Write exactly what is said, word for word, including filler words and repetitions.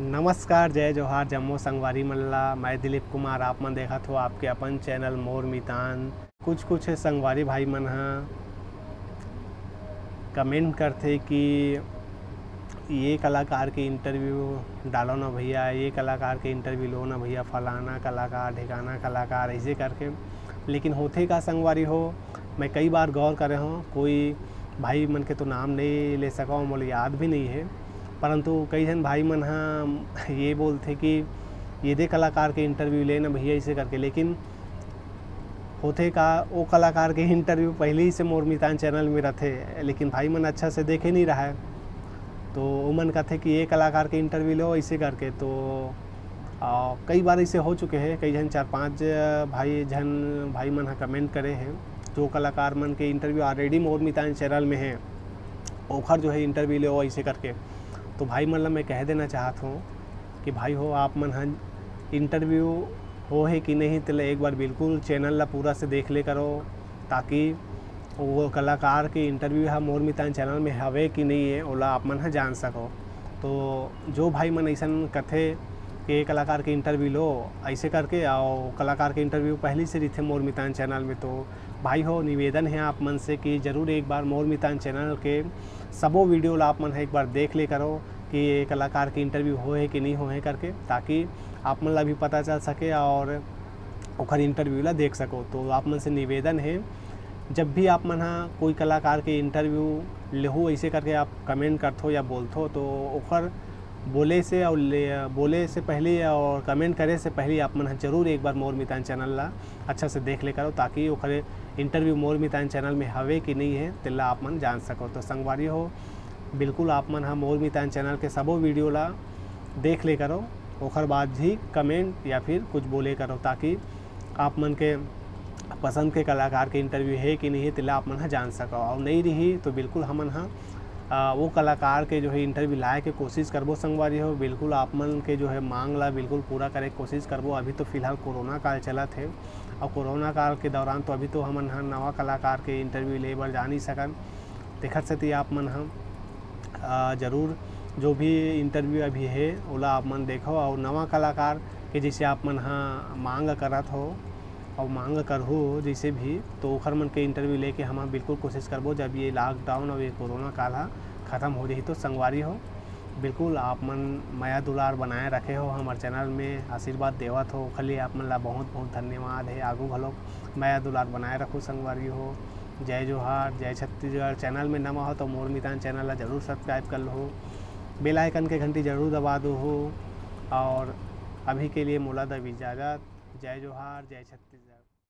नमस्कार, जय जोहार, जम्मो संगवारी मन ला। मैं दिलीप कुमार, आप मन देखत हो आपके अपन चैनल मोर मितान। कुछ कुछ संगवारी भाई मन ह कमेंट करथे कि ये कलाकार के इंटरव्यू डालो ना भैया, ये कलाकार के इंटरव्यू लो ना भैया, फलाना कलाकार, ढिकाना कलाकार, ऐसे करके। लेकिन होथे का संगवारी हो, मैं कई बार गौर करे हूँ, कोई भाई मन के तो नाम नहीं ले सका हूँ, मोला याद भी नहीं है, परंतु कई झन भाई मन ह ये बोलथे कि ये दे कलाकार के इंटरव्यू लेना भैया, ऐसे करके। लेकिन होथे का, वो कलाकार के इंटरव्यू पहले ही से मोर मितान चैनल में रहथे, लेकिन भाई मन अच्छा से देखे नहीं रहा है, तो ओमन कहथे कि ये कलाकार के इंटरव्यू लो, ऐसे करके। तो आ, कई बार ऐसे हो चुके हैं, कई झन चार पांच भाई झन भाई मन ह कमेंट करे हैं, जो कलाकार मन के इंटरव्यू ऑलरेडी मोर मितान चैनल में है, ओखर जो है इंटरव्यू ले, ऐसे करके। तो भाई मन ला मैं कह देना चाहत हूँ कि भाई हो, आप मन ह इंटरव्यू हो है कि नहीं, तेला एक बार बिल्कुल चैनल ला पूरा से देख ले करो, ताकि वो कलाकार के इंटरव्यू ह मोर मितान चैनल में हवे कि नहीं है, ओला आप मन ह जान सको। तो जो भाई मन ऐसन कथे कि कलाकार के इंटरव्यू लो, ऐसे करके, और कलाकार के इंटरव्यू पहले से रहिथे मोर मितान चैनल में, तो भाई हो, निवेदन है आप मन से कि जरूर एक बार मोर मितान चैनल के सबो वीडियो ला आप मन ह एक बार देख ले करो कि ये कलाकार के इंटरव्यू होए कि नहीं होए करके, ताकि आप मन ला भी पता चल सके और ओखर इंटरव्यू ला देख सको। तो आप मन से निवेदन है, जब भी आप मन ह कोई कलाकार के इंटरव्यू लेहू, ऐसे करके आप कमेंट करथो या बोलथो, तो ओखर बोले से और ले, बोले से पहले और कमेंट करे से पहले आप मन ह जरूर एक बार मोर मितान चैनल ला अच्छा से देख ले करो, ताकि ओखरे इंटरव्यू मोर मितान चैनल में हवे कि नहीं है, तेला आप मन जान सको। तो संगवारी हो, बिल्कुल आप मन ह मोर मितान चैनल के सबो वीडियो ला देख ले करो, ओखर बाद ही कमेंट या फिर कुछ बोले करो, ताकि आप मन के पसंद के कलाकार के इंटरव्यू है कि नहीं है, तेला आप मन ह जान सको। और नहीं रही तो बिल्कुल हमन ह, आ, वो कलाकार के जो है इंटरव्यू लाए के कोशिश करबो संगवारी हो। बिल्कुल आप मन के जो है मांग ला बिल्कुल पूरा करे के कोशिश करबो। अभी तो फिलहाल कोरोना काल चलत है, और कोरोना काल के दौरान तो अभी तो हमन ह नवा कलाकार के इंटरव्यू ले बर जा नहीं सकन। तेखर सेती आप मन ह, आ, जरूर जो भी इंटरव्यू अभी है, ओला आप मन देखो, और नवा कलाकार के जैसे आप मन ह मांग करत हो, और मांग करहू जैसे भी, तो ओखर मन के इंटरव्यू लेके हम बिल्कुल कोशिश करबो, जब ये लॉकडाउन और ये कोरोना काल ह खत्म हो जाही। तो संगवारी हो, बिल्कुल आप मन मया दुलार बनाए रखे हो, हमर चैनल में आशीर्वाद देवत हो, ओखर लिए आप मन ला बहुत बहुत धन्यवाद है। आगू घलोक मया दुलार बनाए रखो संगवारी हो। जय जोहार, जय छत्तीसगढ़। चैनल में नवा हो तो मोर मितान चैनल ला जरूर सब्सक्राइब कर लो, बेल आइकन के घंटी जरूर दबा दो हो। और अभी के लिए मोला दव इजाज़त। जय जोहार, जय छत्तीसगढ़।